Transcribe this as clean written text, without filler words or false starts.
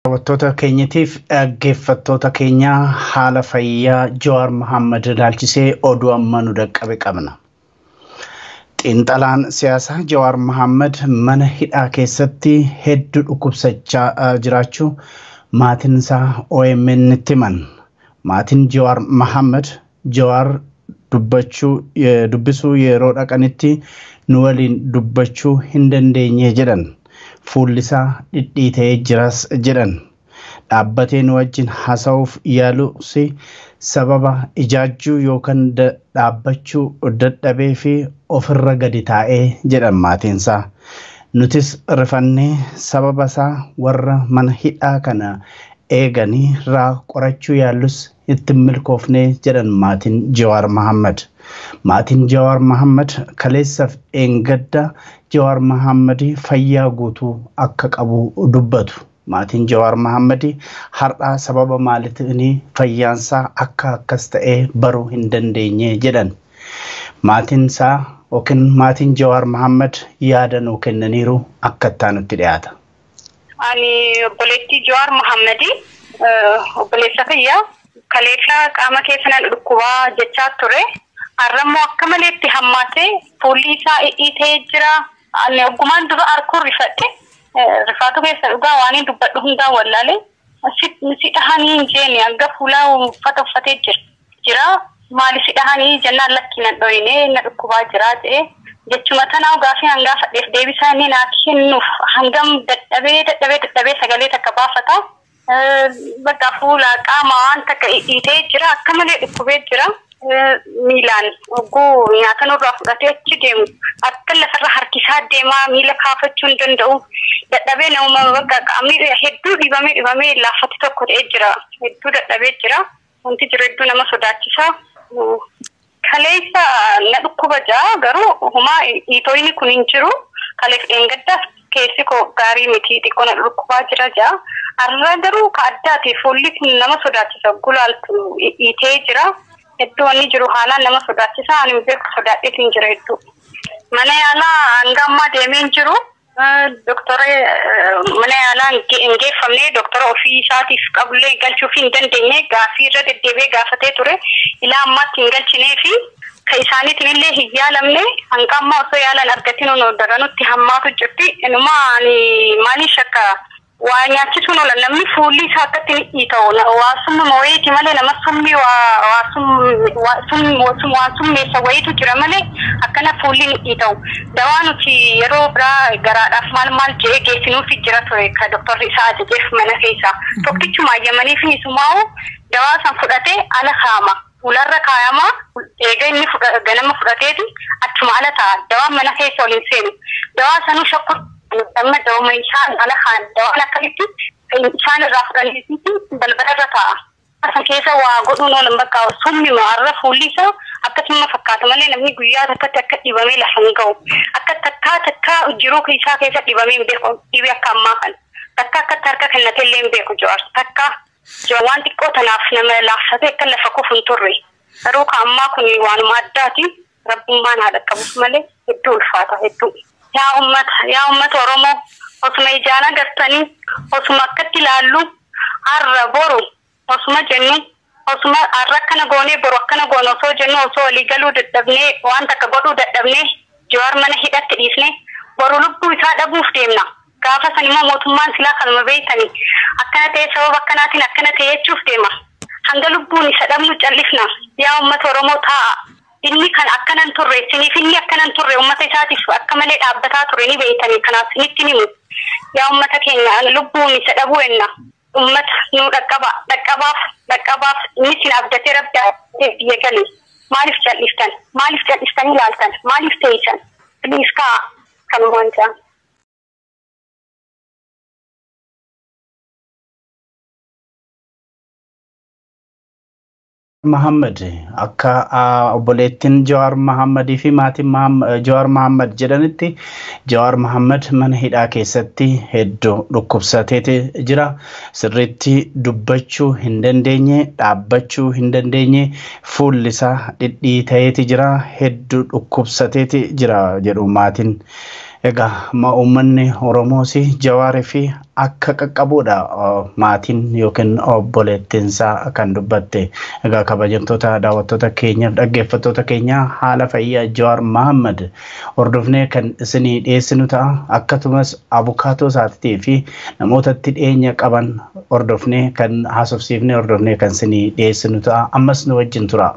Daawwattoota keenyatiif dhaggeeffattoota keenya, haala fayyaa Jawaar Mohaammed ilaalchisee oduu amma nu dhaqqabe qabna. Xiinxalaan siyaasaa Jawaar Mohaammed mana hidhaa keessatti hedduu dhukkubsachaa jiraachuu maatiin isaa OMN itti himan. Maatiin Jawaar Mohaammed Jawaar dubbachuu dubbisuu yeroo dhaqanitti nu waliin dubbachuu hin dandeenye jedhan. Fuulli isaa dhidhiitee jiras jedhan. Dhaabbatee nu wajjin haasa'uuf yaalus sababa ijaajjuu yookaan dhaabbachuu dadhabee fi ofirra gadi taa'ee jedhan maatiinsaa. Nutis rifannee sababa isaa warra mana hidhaa kana eeganii irraa qorachuu yaallus itti milkoofnee jedhan maatiin Jawaar Mohaammed. Maatiin Jawaar Mohaammed kaleessaaf dheengadda Jawaar Mohaammed fayyaa guutuu akka qabu dubbatu. Maatiin Jawaar Mohaammed har'aa sababa maaliitiin fayyaansaa akka akkas ta'ee baruu hin dandeenye jedhan. Maatiin isaa yookiin maatiin Jawaar Mohaammed yaada nuu kennaniiru, akka itti dhiyaata. Ani obboleettii Jawaar Mohaammed, obboleessa kiyya kaleessa qaama keessa na dhukkubaa jechaa ture. Har'ammoo akka maleetti hammaatee fuulli isaa dhidhiitee jira. Ani oggumaan dura arguun rifadhe. Rifaatu keessa dhugaa waan hin dubbadhu hundaa wallaale. Si dhahanii hin jeeni, hanga fuulaa uffata uffatee jira. Jira maali si dhahanii jennaan, lakki na dhoyinee na dhukkubaa jira jedhee. Jechuma tanaa gaafii hangaa fadheef deebisaa inni naa kennuuf hangam dadhabee dadhabee dadhabee sagalee takka baafata. Bakka fuula qaama waan takka dhidhiitee jira, akka malee dhukkubee jira. Miilaan hogguu nyaata nurraa fudhatee achi deemu akka lafarra harkisaa deemaa, miila kaafachuu hin danda'u. Dadhabee nama bakka qaamni hedduu dhibamee dhibamee laaffatti tokko ta'ee jira. Hedduu dadhabee jira. Wanti jiru hedduu nama sodaachisa. Kaleessa na dhukkuba jaa, garuu homaa dhiitoyni kun hin jiru. Kaleef dheengaddaas keessi koo gaarii miti, xiqqoo na dhukkubaa jira jaa. Har'a garuu ka addaati, fuulli kun nama sodaachisa, gulaaltu dhiitee jira. Hedduu wanni jiru haalaan nama sodaachisa. Ani beeku sodaadheetiin jira hedduu. Mana yaalaa hanga ammaa deemee hin jiru. Doktora mana yaalaa hin geeffamne, doktora ofii isaatiif qabullee galchuuf hin dandeenye. Gaaffii irra deddeebi'ee gaafatee ture. Ilaa ammaatti hin galchinee fi ka isaaniitiin illee hin yaalamne. Hanga ammaa osoo yaalan argatin daranutti hammaatu jirti. Inuma ani maaliin shakka, waa nyaachisuun oola, namni fuulli isaa akkatti ni dhiita'u waa summuma wayiiti malee, nama summi waa summeessa wayiitu jira malee akkana fuulli ni dhiita'u. Dawaa nuti yeroo biraa garaadhaaf maal maal jedhee geessinuufi jira ture, ka doktorri isaa ajajeef mana keessa. Tokkichuma ayyamanii fi isumaa'u dawaa san fudhatee ala kaama. Fuularra kaayama, eega inni ganama fudhateeti achuma ala ta'a. Dawaan mana keessa ol hin seenu. Dawaa sanuu shakku amma dawuma isaan ala kaan, dawaan akkamitti isaan irraa fudhanii balbala irra taa'a. San keessa waa godhuun oolan, bakka summi har'a fuulli isaa akkasuma fakkaata malee namni guyyaa takkatti akka dhibamee lafa hin ga'u. Akka takkaa takkaa jiruu isaa keessa dhibamee hin beeku, dhibee akka ammaa kana. Takka akkatti harka kennatee illee hin beeku Jawaar. Takka waan xiqqoo tanaaf nama laaffatee akka lafa kufu hin turre. Garuu ka ammaa kun waanuma addaati. Rabbummaan haadha qabus malee hedduu ulfaata hedduu. Yaa uummata, yaa uummata Oromoo, osuma ijaan agartanii, osuma akkatti ilaallu, har'a boru osuma jennu, osuma har'a akkana goonee boru akkana goone osoo jennu, osoo walii galuu dadhabnee, waan takka godhuu dadhabnee, Jawaar mana hidhatti dhiifnee boru lubbuu isaa dhabuuf deemna. Gaafa san immoo mootummaan silaa kanuma beektanii akkana ta'e, sababa akkanaatiin akkana ta'e jechuuf deema. Hanga lubbuun isa dhabnu callifna. Yaa uummata Oromoo, taa'a. Inni kan akkanan turre siniif, inni akkanan turre uummata isaatiif akka malee dhaabbataa ture ni beektanii, kanaaf sinitti himu. Yaa uummata keenya, lubbuun isa dhabuu enna. Uummata nu dhaqqaba, dhaqqabaaf, dhaqqabaaf. Inni sin abdatee, rabbi abdatee biyya gale. Maaliif calliftan? Maaliif calliftanii ilaaltan? Maaliif teessan? Please kaa, kanumaan jaa. Mohaammed akka obboleettiin Jawaar Mohaammadii fi maatiin Jawaar Mohaammed jedhanitti, Jawaar Mohaammed mana hidhaa keessatti hedduu dhukkubsateeti jira. Sirriitti dubbachuu hin dandeenye, dhaabbachuu hin dandeenye, fuulli isaa dhidhiita'eeti jira, hedduu dhukkubsateeti jira jedhu maatiin. Egaa uummanni Oromoos Jawaarii fi akka qaqqabuudha maatiin yookiin obboleettiinsaa kan dubbatte. Egaa kabajamtoota daawwattoota keenyaaf dhaggeeffattoota keenya, haala fayyaa Jawaar Mahammad hordofnee kan isinii dhiyeessinu ta'a. Akkasumas abukaatoo isaatii fi namootatti dhiyeenya qaban hordofnee kan haasofsiifnee hordofnee kan isinii dhiyeessinu ta'a. Ammas nu wajjin tura.